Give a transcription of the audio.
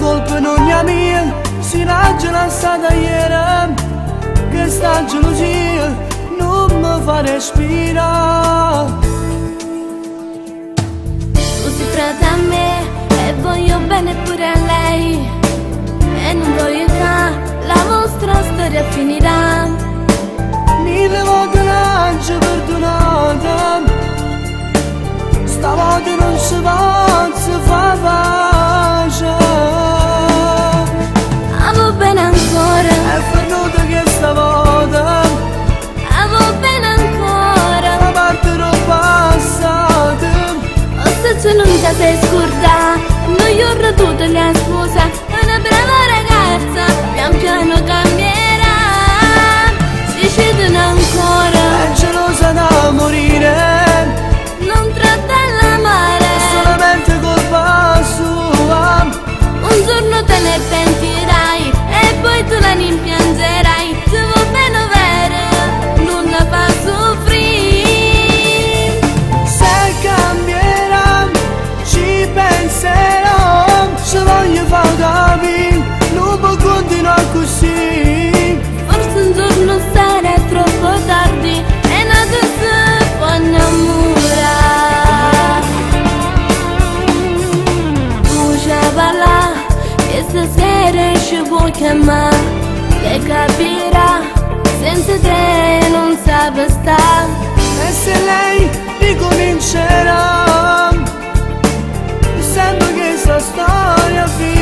colpa nun è 'a mia si l'aggio lassata ajere. Chesta gelusia nun me fa respirà. Tu si frate a me e voglio bene pure a lei E nun voglio ca la vostra storia finirà Mille vote l'aggio perdunata Stavolta nun ce pozzo fa pace 'A vo' bene ancora È fernuta chesta vota 'A vo' bene ancora Fa parte d' 'o passato 'O saccio nun te sai scurdà Nu juorno tu te l'hê 'a spusà È una brava ragazza pian piano cambierà Si scetano ancora È gelosa da morire Nun trattarla male È solamente colpa sua Un giorno te ne pentirai E poi tu la rimpiangerai Te vo' bene overo Nun 'a fa suffrì Se cambierà ci penserò Ce voglio fa capì Nun può continuare così Forse un giorno sarà troppo tardi E n'ato se po' innammurà Tu ce parlà E stasera ce può chiamà E capirà Senza te nun sape sta E se lei ricomincerà Sento che sta storia finirà.